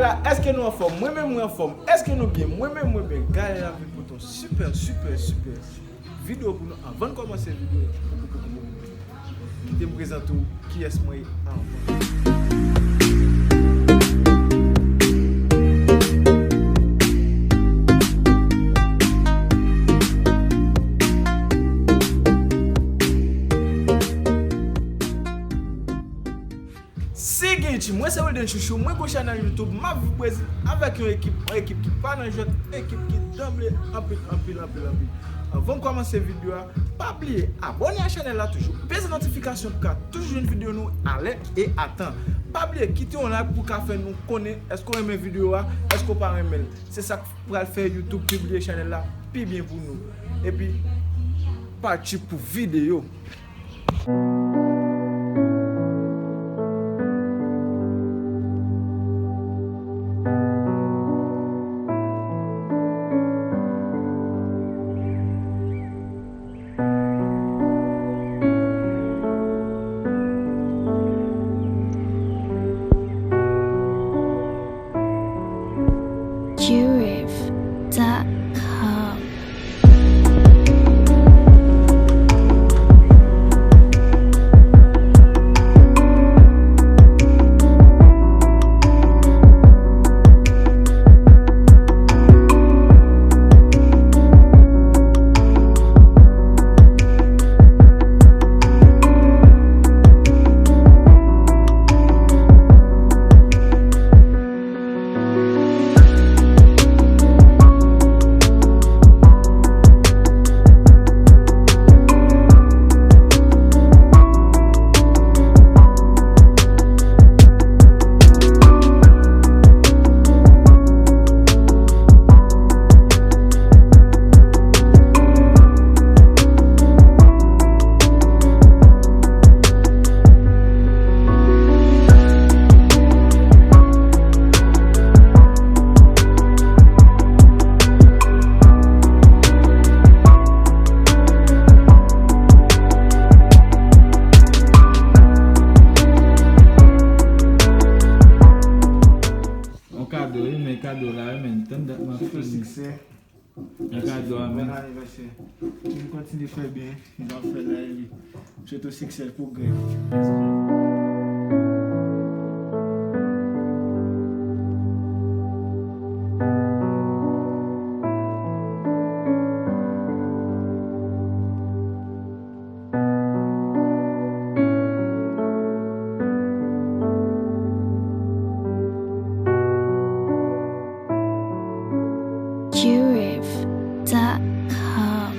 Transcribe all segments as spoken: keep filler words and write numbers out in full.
Èske nou anfòm? Mwen menm, mwen anfòm. Èske nou byen? Mwen menm, mwen byen. Gade la vin pote yon sipè, sipè, sipè videyo pou nou. Anvan n kòmanse videyo, kite m prezante w kiyès mwen ye anvan. Signature, mwen se Wilden Chouchou, mwen gon chanèl YouTube, m ap viv Brezil avèk yon ekip, yon ekip ki pa nan jwèt, yon ekip ki danble anpil, anpil, anpil, anpil. Anvan n kòmanse videyo a, pa bliye abòne a chanèl la toujou, peze notifikasyon pou ka toujou jwenn videyo nou alè e atan. Pa bliye kite yon like pou ka fè nou konnen èske w renmen videyo a, èske w pa renmen l. Se sa k pral fè YouTube pibliye chanèl la pi byen pou nou. Epi, pati pou videyo. Q F dot com. Yon kado, wi, men kado la, wi, men tann dat m ap fini. Yon kado a, men. Bòn anivèsè. Vin kontinye fè byen jan w fè la, epi m swete w siksè, pwogrè. Q F dot com.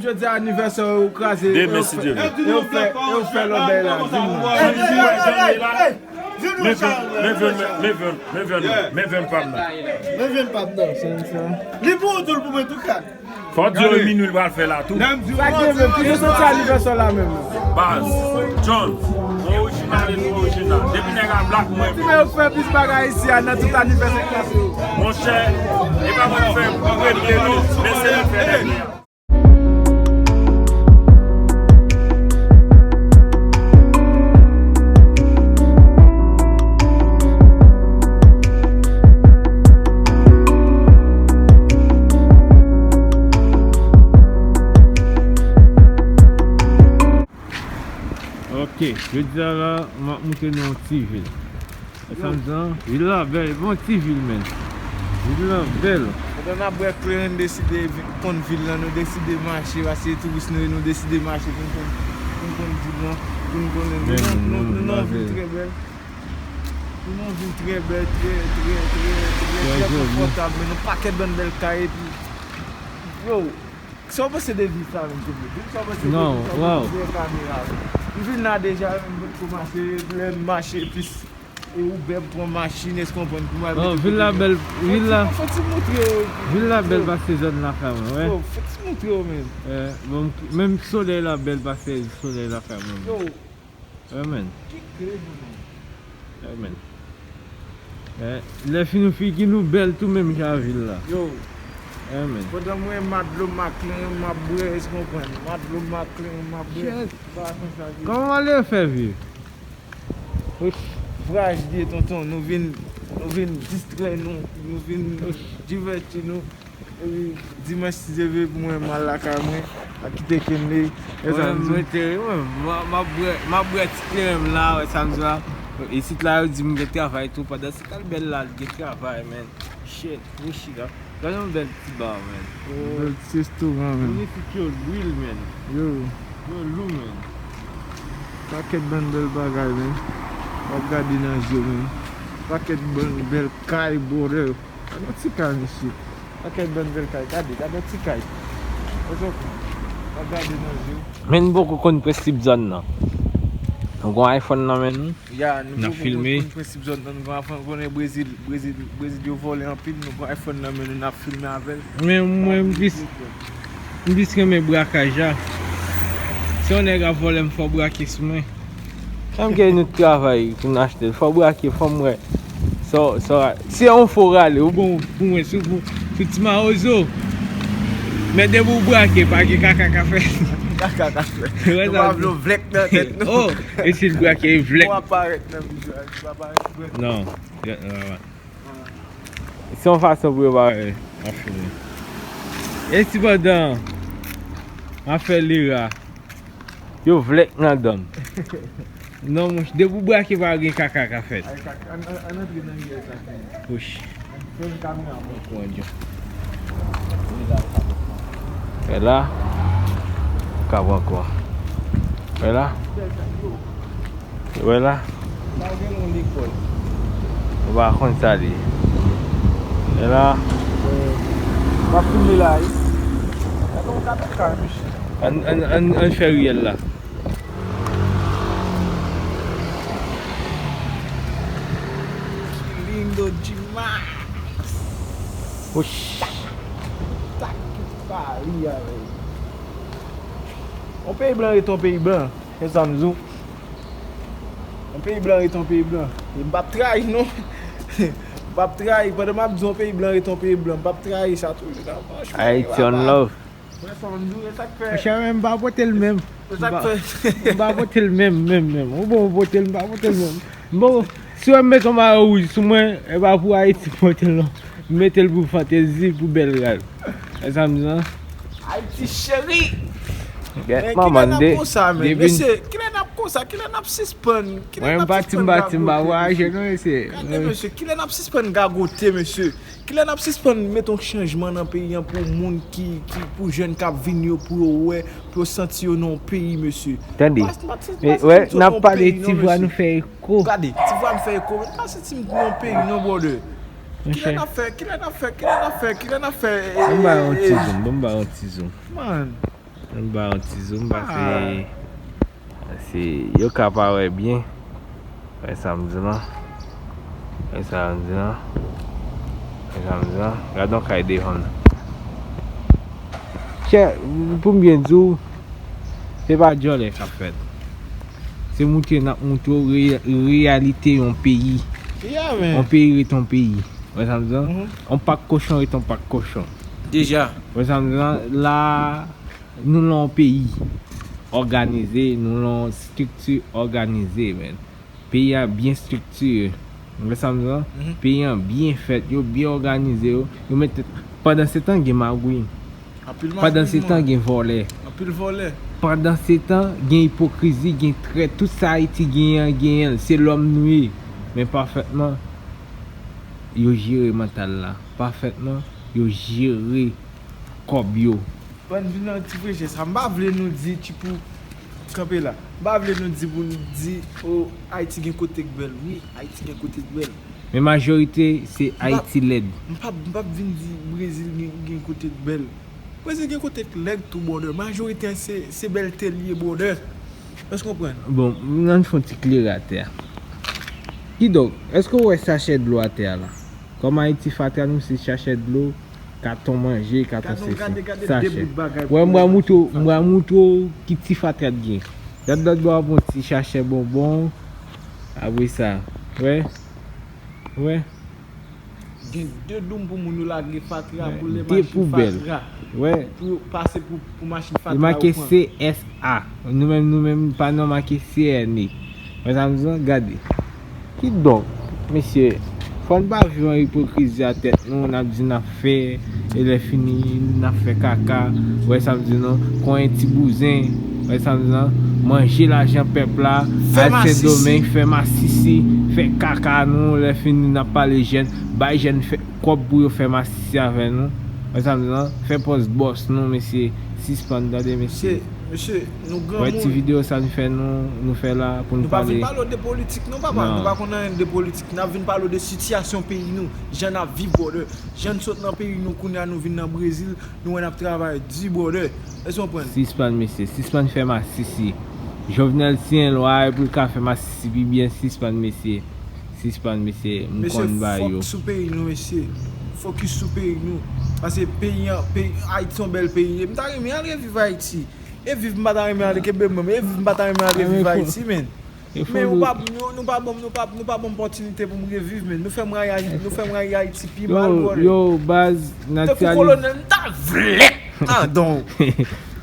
Jodi a anivèsè w kraze. Demen, si Dye vle. E w fè, e w fè lòt bagay la. Di m non. Men vyen, men vyen, men vyen, men vyen, men vyen pa m nan. Men vyen pa m nan. Li pou ou tou, l pou mwen tou, krak. Fò w di yo e minui l pral fè la tou. Sa gen menm, ki jan w santi anivèsè w la menm? Baz, John, mwen orijinal e nou orijinal. Depi nèg a blak, mwen. Ti men yo fè plis bagay isi a nan tout anivèsè klase yo. Monchè, e pa mwen k fè regle nou, men se nou k fè dènye a. Ok, jodi a la, m ap montre nou yon ti vil. E sa m di an, vil la bèl, bon ti vil, menn. Vil la bèl. Pandan n ap bwè kleren, n deside vi-, konn vil lan, nou deside mache, paske touris nou ye, nou deside mache pou n konn, pou n konn vil lan, pou n konnen. Nou nan, nou, nou nan yon vil trè bèl. Nou nan yon vil trè bèl, trè, trè, trè, trè, trè konfòtab, men yon pakèt bann bèl kay, epi, yo, sa w panse de vil sa menm, Kobe? Di m sa w panse de vil sa, w panse de kamera. M vin la deja, m potko mache, lè m mache plis. E Uber pou pran machin, èske w konprann, pou m al mete kote m yo. Non, vil la bèl, vil la, fò ti moutre yo. Vil la bèl pase zòn lakay mwen, wè. Yo, fò ti moutre yo, men. Bon, menm solèy la bèl pase solèy lakay mwen. Yo. Wè, men. Ki kle pou nou? Wè, men. Lè fin nou figi nou bèl tou menm jan vil la. Yo. Wè, men. Pandan mwen, madlo maklen, m ap bwè, èske w konprann? Madlo maklen, m ap bwè. Kòman Malere fè viv? Vraj li ye, tonton. Nou vin, nou vin distrè nou, nou vin divèti nou. Epi dimanch, si Dye vle, pou mwen, m al lakay mwen, al kite Kenley. Mwen, mwen, m ap bwè, m ap bwè ti kleren m la, wè sa m di la. Isit la, yo di m gen travay tou, pandan se tan bèl la, l gen travay, men. Shit, mwen chita. Gade yon bèl ti ba, men. Bèl ti restoran, men. Moun isit yo lwil, men. Yo. Yo lou, men. Pakèt bann bèl bagay, men. W ap gade nan je w, men. Pakèt bann bèl kay, brother. Gade yon ti kay, mesye. Pakèt bann bèl kay. Gade, gade yon ti kay. W ap gade nan je w. Men nou poko konn prensip zòn nan. Nou gon iPhone nan men nou. Ya, nou poko konn prensip zòn nan, nou gon iPhone, konnen Brezil, Brezil, Brezil yo vòlè anpil, nou gon iPhone nan men nou, n ap filme avè l. Men mwen, m plis, m plis renmen brakaj la. Si yon nèg ap vòlè m, fò w brake sou mwen. Menm ke nou t travay pou n achte l, fò w brake, fò m wè. Sa, sa, si yon fo rale, ou bon pou mwen, sou, pou, sou ti mawozo. Men depi w brake, pa gen kaka ka fèt. Kaka ka fèt. Nou pa vle w vlèk nan tèt nou. Oh, e si l brake, e vlèk. Ou aparèt nan videyo a, ou aparèt vlèk. Non, non, non. Se yon fason pou yo pa wè m ap filme. E sipandan, m ap fè lera. Yo vlèk nan dan m. Non, monchè, depi w brake pa gen kaka ka fèt. Ay, kaka, ann, ann, ann antre nan riyèl sa fini. Wouch. Fè yon kamera bon. Wè la, w ka pran kò. Wè la. Wè la. Ou pa konn sa li ye. E la. M ap filme la, wi. Gade yon katouch kay, mesye. Ann, ann, ann, ann fè riyèl la. Lindo demais. Wouch. Sa ki pale avè. Yon peyi blan ret yon peyi blan. Se sa m di w. Yon peyi blan ret yon peyi blan. E m p ap trayi, non. M p ap trayi. Pandan m ap di yon peyi blan ret yon peyi blan, m p ap trayi sa tou. Ayiti on love. Monchè, men m pa pote l menm. M pa pote l menm, menm, menm. Ou bon, ou pote l, m pa pote l menm. Bon, si w wè m met yon mayo wouj sou mwen, e pa pou Ayiti m pote l, non. M mete l pou fantezi, pou bèl rad. E sa m di, non? Ayiti cheri. Gèt manman m de. Mesye, kilè n ap konsa? Kilè n ap sispann? Kilè n ap sispann gagote, mesye? Gade, mesye, kilè n ap sispann gagote, mesye? Kilè n ap sispann mete yon chanjman nan peyi an pou moun ki, ki, pou jèn k ap vini yo, pou yo wè, pou yo santi yo nan yon peyi, mesye? Tande. Wè, n ap pale ti vwa nou fè eko. Gade, ti vwa m fè eko, men m pa santi m nan yon peyi, non, brother. Kilè n ap fè, kilè n ap fè, kilè n ap fè, kilè n ap fè? Ban m ba yon ti zoom, ban m ba yon ti zoom. Man. Ban m ba yon ti zoom, pase, pase yo ka pa wè byen. Wè sa m di la. Wè sa m di la. Wè sa m di la. Gade yon kay devan m. Chè, pou m byen di w, se pa djòlè k ap fèt. Se moutre n ap moutre w reyè-, reyalite yon peyi. Yon peyi ret yon peyi. Wè sa m di la? Yon pak kochon ret yon pak kochon. Deja. Wè sa m di la? La, nou lan yon peyi òganize, nou lan yon estrikti òganize, men. Peyi a byen estriktire. Ou konprann sa m di la? Peyi a byen fèt, yo byen òganize yo. Yo mete, pandan se tan gen magouy. Pandan se tan gen vòlè. Anpil vòlè. Pandan se tan gen ipokrizi, gen trèt. Tout sa Ayiti genyen an, genyen l. Se lòm nou ye. Men pafètman, yo jere mantal la. Pafètman, yo jere kòb yo. Ban n vin nan ti pwojè sa. M pa vle nou di Tchipou kanpe la. M pa vle nou di pou n di, o, Ayiti gen kote k bèl. Wi, Ayiti gen kote k bèl. Men majorite, se Ayiti lèd. M p ap, m p ap vin di Brezil gen, gen kote k bèl. Brezil gen kote k lèd tou, brother. Majorite se, se bèlte l ye, brother. Èske w konprann? Bon, ann fè yon ti klere atè a. Kidonk, èske w wè sachè dlo atè a la? Kòm Ayiti fatra, nou se sachè dlo, katon manje, katon sesi. Sachè. Wè, m pral moutre w, m pral moutre w ki ti fatra t gen. Gad lòt bò a, yon ti sachè bonbon. Apre sa, wè. Wè. Gen de doum pou moun yo lage fatra, boule machin fatra. Wè. Pou pase pou, pou machin fatra yo pran. Li make C S A. Nou menm, nou menm, pa nou make C N E. Wè sa m di w, gade. Kidonk, mesye, fò n pa viv an ipokrizi a tèt nou, n ap di n ap fè, e lè fini, n ap fè kaka, wè sa m di nou, konyen ti bouzen, wè sa m di nou, manje lajan pèp la, al Sendomeng, fè masisi, fè kaka nou, lè fini, n ap pale jèn, bay jèn fè, kòb pou yo fè masisi avè nou, wè sa m di nou, fè pòz bòs nou, mesye, sispann tande, mesye. Mesye, nou granmoun. Wè ti videyo sa n fè nou, nou fè la pou n pale. Nou pa vin pale w de politik non, papa. Nou pa konn anyen de politik. N ap vin pale w de sitiyasyon peyi nou. Jan n ap viv, brother. Jan n sot nan peyi nou, kounye a nou vin nan Brezil, nou wè n ap travay di, brother. Èske w konprann? Sispann, mesye. Sispann fè masisi. Jovenel siyen lwa a pou l ka fè masisi pi byen. Sispann, mesye. Sispann, mesye. M konn ba yo. Mesye, fòk sou peyi nou, mesye. Fokis sou peyi nou. Paske peyi an, peyi, Ayiti se yon bèl peyi. E m ta renmen al reviv Ayiti. E viv m pa ta renmen ale, kenbe mwen, e viv m pa ta renmen ale viv Ayiti, men. Men nou pa, nou, nou pa ban m, nou pa, nou pa ban m opòtinite pou m reviv, men. Nou fè m rayi, nou fè m rayi Ayiti pi mal, brother. Yo, baz, tankou kolonèl, m ta vle. Ah, donk.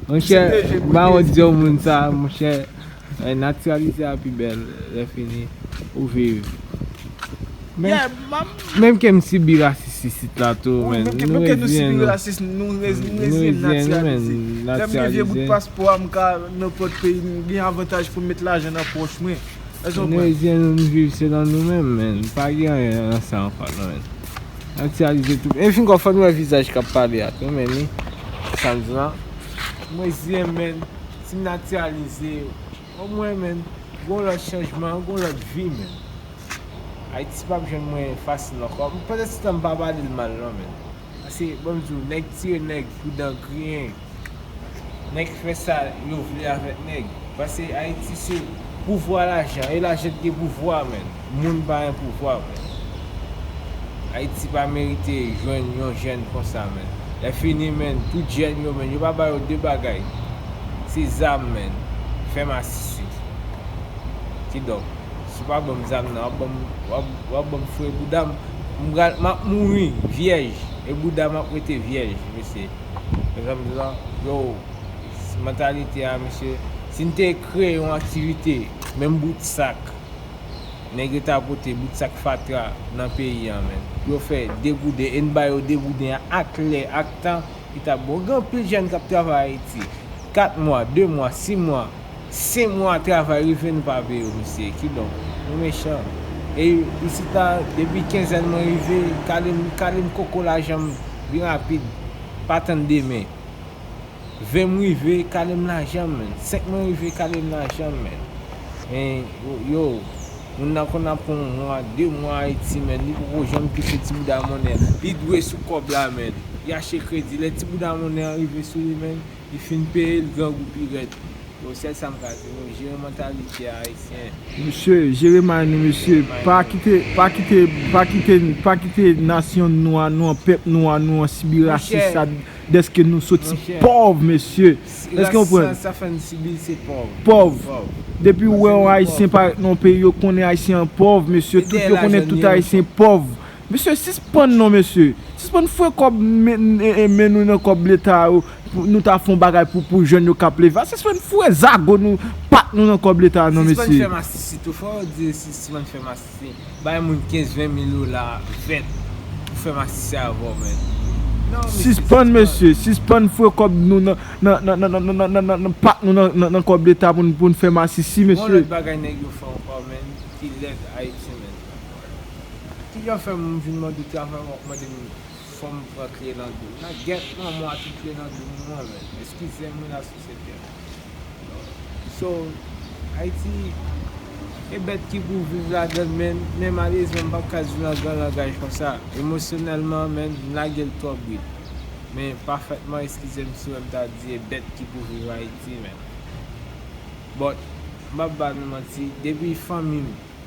Monchè, m pa wont di yon moun sa, monchè. Eh, natiralize a pi bèl, lè fini, ou viv. Menm, menm ke m sibi rasis isit la tou, men, nou reziyen nou. Menm ke nou sibi rasis, nou reziyen nou, men, natiralize. Lè m gen vye bout paspò a, m ka nenpòt peyi, m gen avantaj pou m met lajan nan pòch mwen. Èske w konprann? Nou reziyen nou, nou viv selon nou menm, men, pa gen anyen nan sa ankò non, men. Natiralize tou. Enfin, kò fò nou wè vizaj k ap pale a tou, men, li, sa m di la. M reziyen, men, si m natiralize, omwen, men, gon lòt chanjman, gon lòt vi, men. Ayiti p ap jwenn mwen fasil ankò. Pandan se tan, m pa pale l mal non, men. Paske, ban m di w, nèg tire nèg pou dan griyen. Nèg fè sa yo vle avèk nèg. Paske Ayiti se pouvwa lajan, e lajan ki gen pouvwa, men. Moun pa gen pouvwa, men. Ayiti pa merite jwenn yon jèn konsa, men. Lè fini, men, tout jèn yo, men, yo pa ba yo de bagay. Se zam, men. Fè masisi. Kidonk, si w pa ban m zam nan, w ap ban m, w ap, w ap ban m foure bouda m. M pral, m ap mouri vyèj, e bouda m ap rete vyèj, mesye. Mezanmi, yo, mantalite a, mesye, si n te kreye yon aktivite, menm bout sak, nèg yo ta pote bout sak fatra nan peyi a, men. Yo fè de gouden, e n ba yo de gouden an ak lè, ak tan, li t ap bon. Gen anpil jèn k ap travay Ayiti. Kat mwa, de mwa, sis mwa, senk mwa travay rive nou pa peye yo, mesye. Kidonk, nou mechan. E isit la, depi kenzèn mwen rive, kale m, kale m koko lajan m byen rapid. Pa tann demen. Ven m rive, kale m lajan m, men. Senk mwen rive, kale m lajan m, men. Men, yo, yo, moun nan konn ap pran yon mwa, de mwa Ayiti, men. Li poko janm touche ti bouda monnen. Li dwe sou kòb la, men. Li achte kredi. Lè ti bouda monnen an rive sou li, men, li fin peye l, grangou pi rèd. Bon, sèl sa m ka di nou, jere mantalite ayisyen. Mesye, jere may nou, mesye. Pa kite, pa kite, pa kite, pa kite nasyon nou a, nou an, pèp nou a, nou an sibi rasis sa, dèske nou soti pòv, mesye. Èske w konprann? Sa, sa fè n sibi, se pòv. Pòv. Depi w wè yon Ayisyen parèt nan yon peyi, yo konnen Ayisyen an pòv, mesye. Tout, yo konnen tout Ayisyen pòv. Mesye, sispann non, mesye. Sispann foure kòb men, e, e, men nou nan kòb leta yo. Pou nou ta fè yon bagay pou, pou jèn yo k ap leve a. Sispann foure zago nou, pat nou nan kòb leta a non, mesye. Sispann fè masisi tou. Fò yo di sispann fè masisi. Bay moun kenz, ven mil dola vèt pou fè masisi avè w, men. Non, mesye, sispann, mesye. Sispann foure kòb nou nan, nan, nan pat nou nan, nan, nan kòb leta pou n, pou n fè masisi, mesye. Gon lòt bagay nèg yo fè ankò, men, ki lèd Ayiti, men. Kijan fè m vin mande w travay, w ap mande m fò m pran kle nan dlo m? Nan gèt manman w a tout kle nan dlo m, men. Eskize m, wi, lasosyete. So, Ayiti, e bèt ki pou viv ladan l, men, men malerezman, m p ap ka di w nan gran langaj konsa. Emosyonèlman, men, m lage l twò brit. Men, pafètman, eskize m si w wè m ta di e bèt ki pou viv Ayiti, men. But, m p ap ba nou manti, depi fanmi m,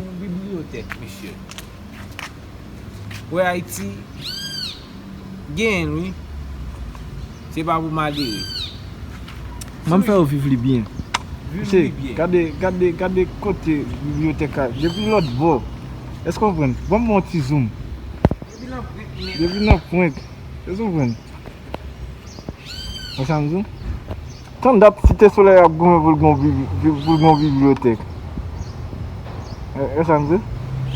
yon bibliyotèk, mesye. Wè Ayiti genyen l, wi. Se pa pou malere. Mwen m fè yo viv li byen. Viv li byen. Gade, gade, gade kote bibliyotèk la. Depi lòt bò. Èske w konprann? Ban m yon ti zoom. Depi nan pwent, men. Depi nan pwent. Èske w konprann? Wè sa m di w? Tann dat Site Solèy ap goumen pou l gen yon bib-, pou l gen yon bibliyotèk. Wè sa m di w?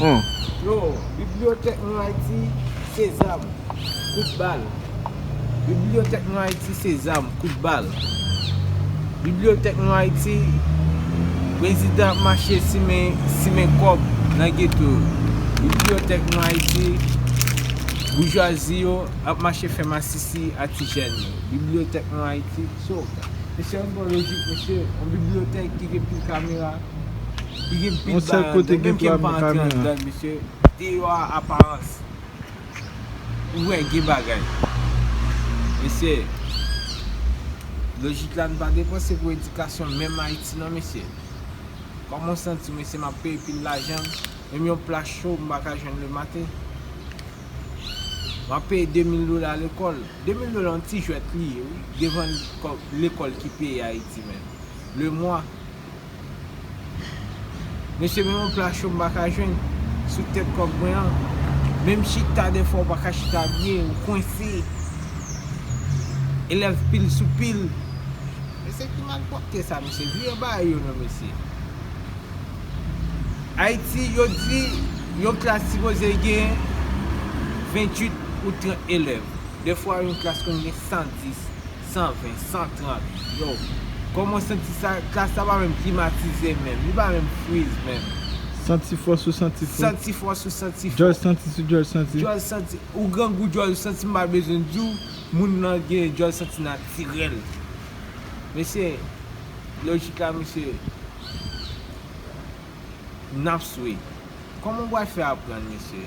Hein. Yo, bibliyotèk nou Ayiti, se zam, kout bal. Bibliyotèk nou Ayiti, se zam, kout bal. Bibliyotèk nou Ayiti, prezidan ap mache simen, simen kòb nan geto yo. Bibliyotèk nou Ayiti, boujwazi yo ap mache fè masisi a ti jèn yo. Bibliyotèk nou Ayiti, so, mesye, ann pran lojik, mesye, yon bibliyotèk ki gen pil kamera, ki gen pil bagay anndan, menm ke m pa antre anndan, mesye, deyò a aparans. Ou wè, gen bagay. Mesye, lojik la n pa depanse pou edikasyon menm Ayiti non, mesye. Kòman w santi w, mesye, m ap peye pil lajan, menm yon pla cho m pa ka jwenn lematen. M ap peye de mil dola lekòl. De mil dola yon ti jwèt li ye, wi, devan lekò-, lekòl ki peye Ayiti menm. Lemwa. Mesye, menm yon pla cho m pa ka jwenn sou tèt kòb mwen an. Menm chita, dèfwa, ou pa ka chita byen, ou kwense. Elèv pil sou pil. Mesye, Ki malpwòpte sa, mesye? Vire ba yo non, mesye. Ayiti, yo di yon klas sipoze gen venntuit ou trant elèv. Defwa, yon klas konn gen san dis, san ven, san trant. Yo, kòman w santi sa? Klas la pa menm klimatize menm. Li pa menm friz menm. Santi fò sou santi fò. Santi fò sou santi fò. Djòl santi sou djòl santi. Djòl santi. Ou grangou djòl santi, m pa bezwen di w, moun nan gen djòl santi natirèl. Mesye, lojik la, mesye, n ap swe. Kòman w pral fè aprann, mesye?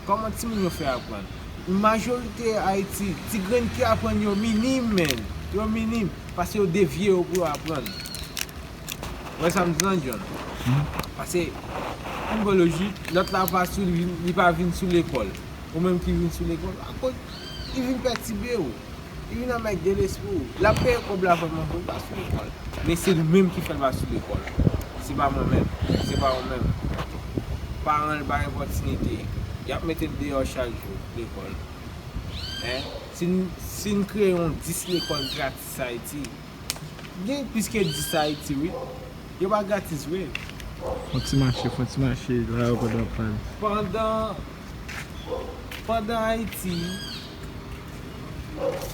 Kòman timoun yo fè aprann? Majorite Ayiti, ti grenn ki aprann yo minim, menn. Yo minim, paske yo devye yo pou yo aprann. Ou wè sa m di lan, John? Paske, ann gwo lojik, lòt la pa sou, li vin, li pa vin sou lekòl. Ou menm ki vin sou lekòl, akoz li vin pètibe w. Li vin anmède lespri w. L ap peye kòb la vrèman pou l pa sou lekòl. Men se nou menm ki fè l pa sou lekòl. Se pa mwen menm. Se pa ou menm. Paran l pa gen opòtinite. Y ap mete l deyò chak jou lekòl. Hein? Si n, si n kreye yon dis lekòl gratis Ayiti, gen plis ke dis Ayiti, wi. Yo pa gratis vre. Fon ti mache, fon ti mache, la yo pandan pral. Pandan, pandan Ayiti,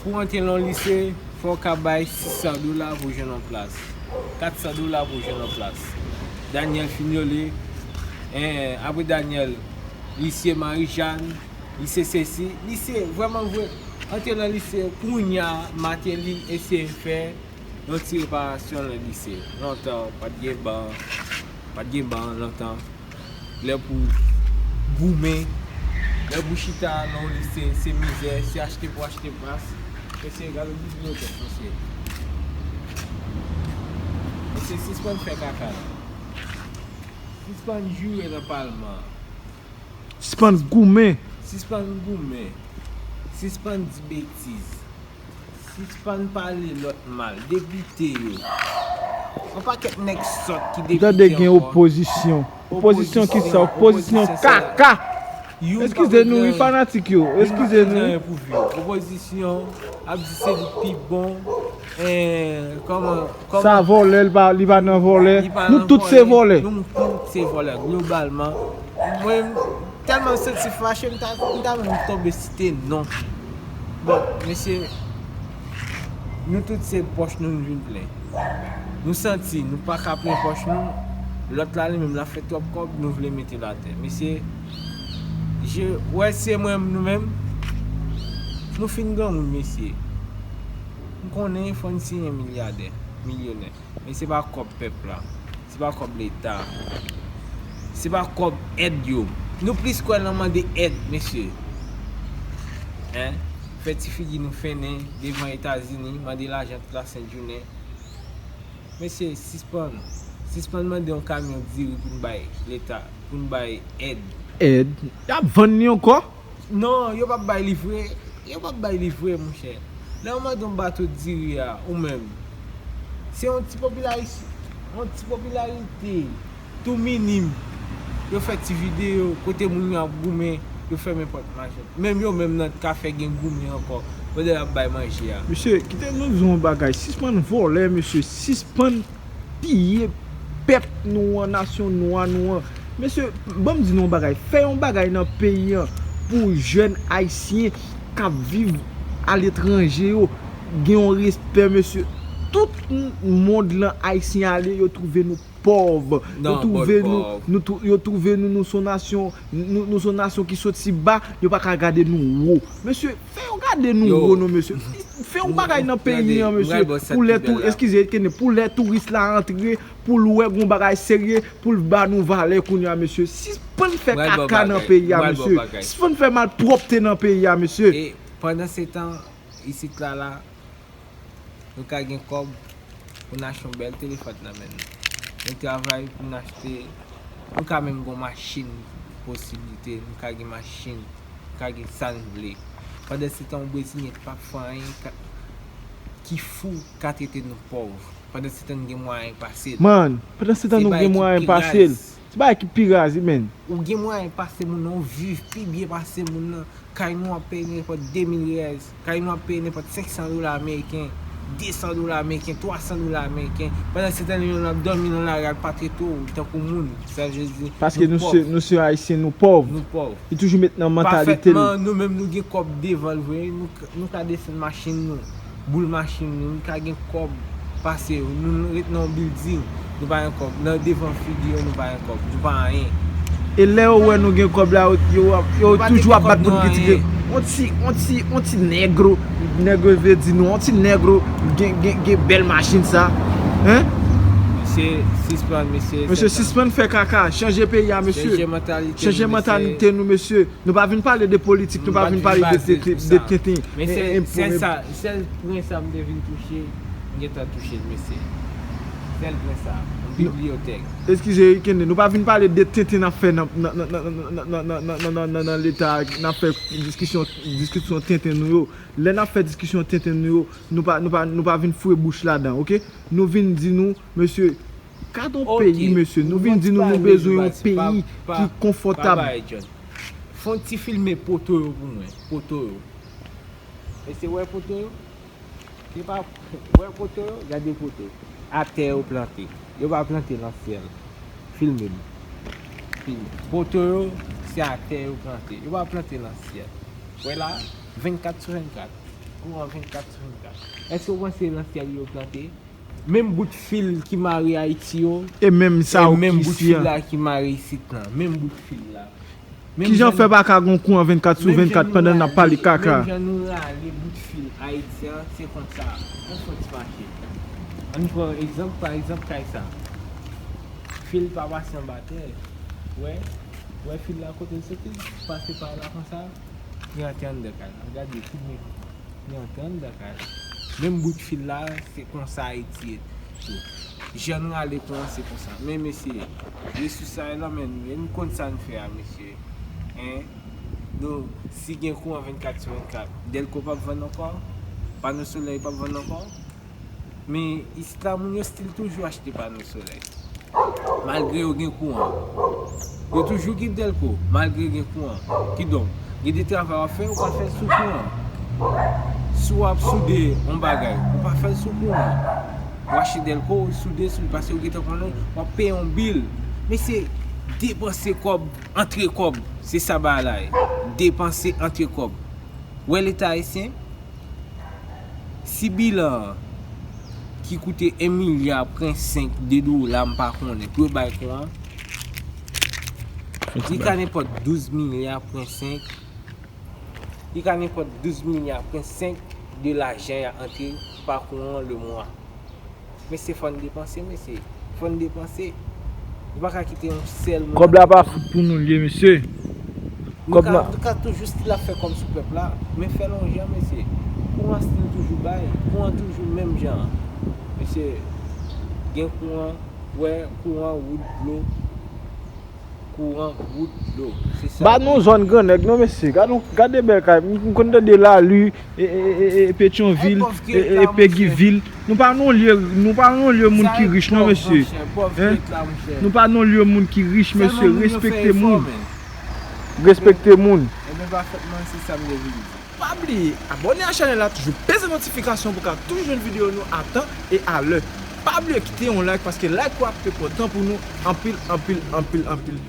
pou antre nan lise, fò w ka bay sis san dola pou jwenn yon plas. Kat san dola pou jwenn yon plas. Daniel Fignolé, en, apre Daniel, lise Marijàn, lise sesi, lise, vrèman vre, antre nan lise, kounya, Martelly eseye fè yon ti reparasyon nan lise. Lontan, pa t gen ban, pa t gen ban lontan. Lè pou goumen, lè pou chita nan yon lise, se mizè, se achte pou achte plas. Mesye, gade bibliyotèk, mesye. Mesye, sispann fè kaka la. Sispann joure nan palman an. Sispann goumen. Sispann goumen. Sispann di betiz. Sispann pale lòt mal. Depite yo. Yon pakèt nèg sòt ki depite ankò. Tande gen opozisyon. Opozisyon ki sa? Opozisyon kaka. Eskize nou, wi, fanatik yo. Eskize nou. Opozisyon ap di se li k pi bon. Eh, kòman, kòman? Sa vòlè, li pa, li pa nan vòlè. Nou tout se vòlè. Nou tout se vòlè, globalman. Mwen, tèlman m santi fache, m ta, m ta menm tonbe site non. Bon, mesye, nou tout se pòch nou nou vin plen. Nou santi nou pa ka plen pòch nou, lòt la li menm l ap fè twòp kòb, nou vle mete l atè. Mesye, je, wè se mwen nou menm, nou fin granmoun, mesye. M konnen fò n siyen milyadè, milyonè. Men se pa kòb pèp la. Se pa kòb leta. Se pa kòb èd yo. Nou plis kwè nan mande èd, mesye. Hein? Fè ti figi nou fennen devan Etazini, mande lajan tout la sent jounen. Mesye, sispann. Sispann mande yon kamyon diri pou n bay leta, pou n bay èd. Èd? Y ap vann li ankò? Non, yo p ap bay li vre. Yo p ap bay li vre, monchè. Lè yo mande yon bato diri a, ou menm, se yon ti popilarite, yon ti popilarite tou minim. Yo fè ti videyo kote moun yo ap goumen, yo fèmen pòt machin. Menm yo menm nan kafe gen goumen ankò, pandan y ap bay manje a. Mesye, kite nou di yon bagay, sispann vòlè, mesye, sispann piye pèp nou an, nasyon nwa nou an. Mesye, ban m di nou yon bagay. Fè yon bagay nan peyi an pou jèn ayisyen k ap viv aletranje yo gen yon respè, mesye. Tout m-, mond lan ayisyen ale, yo twouve nou pòv. Yo twouve nou, nou twou-, yo twouve nou, nou se yon nasyon, nou, nou se yon nasyon ki soti ba, yo pa ka gade nou wo. Mesye, fè yo gade nou wo non, mesye. Fè yon bagay nan peyi an, mesye. Pou lè tou, eskize, Kene, pou lè touris la antre, pou l wè gon bagay serye, pou l ba nou valè kounye a, mesye. Sispann fè kaka nan peyi a, mesye. Sispann fè malpwòpte nan peyi a, mesye. E pandan se tan, isit la, la, nou ka gen kòb pou n achte yon bèl telefòn nan men nou. Nou travay pou n achte, nou ka menm gon machin, posiblite, nou ka gen machin, nou ka gen sa n vle. Pandan se tan, yon Brezilyen k p ap fè anyen, ka, ki fou, ka trete nou pòv. Pandan se tan, n gen mwayen pase l. Man, pandan se tan, nou gen mwayen pase l. Se bagay ki pi raz, wi, menn. Ou gen mwayen pase moun nan, ou viv pi byen pase moun nan. Kay nou ap peye nenpòt de mil reyèl, kay nou ap peye nenpòt senk san dola ameriken. desan dola ameriken, twasan dola ameriken. Pandan se tan yo ap dòmi nan lari al pa trete w tankou moun. Sa vle di, paske nou se, nou se Ayisyen, nou pòv. Nou pòv. Li toujou met nan mantalite l. Pafètman, nou menm nou gen kòb devan l vre, nou, nou ka desann machin nou, boule machin nou, nou ka gen kòb pase yo, nou ret nan yon bilding, nou pa gen kòb, nan devan figi yo, nou pa gen kòb, nou pa anyen. E lè yo wè nou gen kòb la, yo, yo, yo toujou ap bat pou n kritike. On ti, on ti, on ti negro, negro vle di nou, on ti negro gen, gen, gen bèl machin sa. Hein? Mesye, sispann, mesye. Mesye, sispann fè kaka, chanje peyi a, mesye. Chanje mantalite nou, mesye. Nou pa vin pale de politik, nou pa vin pale de, de, de, de tenten. Men sèl, sèl sa, sèl pwen sa m te vin touche, m gentan touche l, mesye. Sèl pwen sa, yon bibliyotèk. Eskize, Kende, nou pa vin pale de tenten n ap fè nan, nan, nan leta, n ap fè diskisyon, diskisyon tenten nou yo. Lè n ap fè diskisyon tenten nou yo, nou pa, nou pa, nou pa vin foure bouch ladan, oke? Nou vin di nou, mesye, gad yon peyi, mesye. Nou vin di nou, nou bezwen yon peyi ki konfòtab. Fè yon ti filme poto yo pou mwen. Poto yo. Mesye, wè poto yo? Se pa, wè poto yo? Gade poto. Atè yo plante. Yo pa plante nan syèl. Filme m. Filme. Poto yo, se atè yo plante. Yo pa plante nan syèl. Wè la, vennkat sou vennkat. Kouran vennkat sou vennkat. Èske w panse nan syèl yo plante? Menm bout fil ki mare Ayiti yo, e menm sa, e menm bout fil la ki mare isit lan. Menm bout fil la. Kijan fè pa ka gon kouran vennkat sou vennkat pandan n ap pale kaka? Menm jan nou rale bout fil Ayiti an, se konsa. Ann fè yon ti mache. Ann pran egzanp, pa egzanp, kay sa. Fil pa pase anba tè. Wè, wè fil la kote l soti, pase pa la konsa, li antre anndan kay la. Gade, tout men. Li antre anndan kay la. Menm bout fil la, se konsa Ayiti ye tou. Jan n rale kouran, se konsa. Men mesye, resous sa yo nan men nou, e nou konn sa n fè a, mesye. Hein? Nou, si gen kouran vennkat sou vennkat, Dèlko p ap vann ankò? Pano solèy p ap vann ankò? Men isit la, moun yo still toujou achte pano solèy. Malgre yo gen kouran. Yo toujou gen Dèlko, malgre gen kouran. Kidonk, gen de travay w ap fè, ou pa fè l sou kouran. Si w ap soude yon bagay, ou pa fè l sou kouran. Ou achte Dèlko, ou soude sou li, paske ou gentan konnen w ap peye yon bil. Men se depanse kòb, antre kòb. Se sa bagay la ye. Depanse, antre kòb. Wè Leta ayisyen, si bilan an ki koute en milya pwen senk de dola, m pa konnen, pou yo bay kouran, li ka nenpòt douz milya pwen senk, li ka nenpòt douz milya pwen senk de lajan y ap antre pa kouran le mwa. Mesye, fò n depanse, mesye. Fò n depanse. Nou pa ka kite yon sèl moun. Kòb la pa fout pou nou l ye, mesye. Nou ka, nou ka toujou still ap fè kòb sou pèp la, men fè l yon jan, mesye. Kouran still toujou bay, kouran toujou menm jan an. Mesye, gen kouran, wè, kouran, wout, dlo. Kouran, wout, dlo. Se sa. Ba nou zòn grannèg non, mesye. Gad yon, gade bèl kay. M, m konn tande Lali, e, e, e, e, e, Petyonvil, e, e, Pegivil. Nou pa nan lye, nou pa nan lye moun ki rich non, mesye. Hein? Nou pa nan lye moun ki rich, mesye. Respekte moun. Respekte moun. Ebyen, pafètman, se sa m te vin di. Pa bliye abòne a chanèl la, toujou peze notifikasyon pou ka toujou jwenn videyo nou a tan e a lè. Pa bliye kite yon like, paske like ou ap enpòtan pou nou anpil, anpil, anpil, anpil.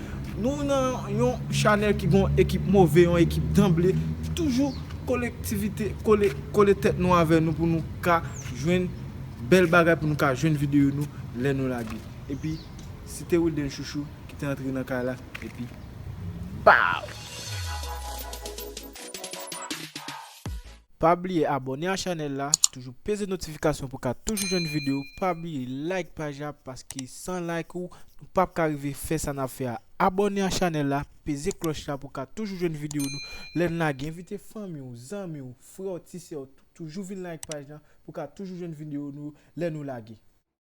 Nou nan yon chanèl ki gon ekip move, yon ekip danble. Toujou kolektivite, kole, kole tèt nou avè nou pou nou ka jwenn bèl bagay, pou nou ka jwenn videyo nou lè nou lage. Epi, si te Wilden Chouchou ki te antre nan kay la, epi, pow! Pa bliye abòne a chanèl la, toujou peze notifikasyon pou ka toujou jwenn videyo. Pa bliye like paj la, paske san like ou, nou p ap ka rive fè sa n ap fè a. Abòne a chanèl la, peze klòch la pou ka toujou jwenn videyo nou lè n lage. Envite fanmi w, zanmi w, frè w, ti sè w, toujou vin like paj la pou ka toujou jwenn videyo nou lè nou lage.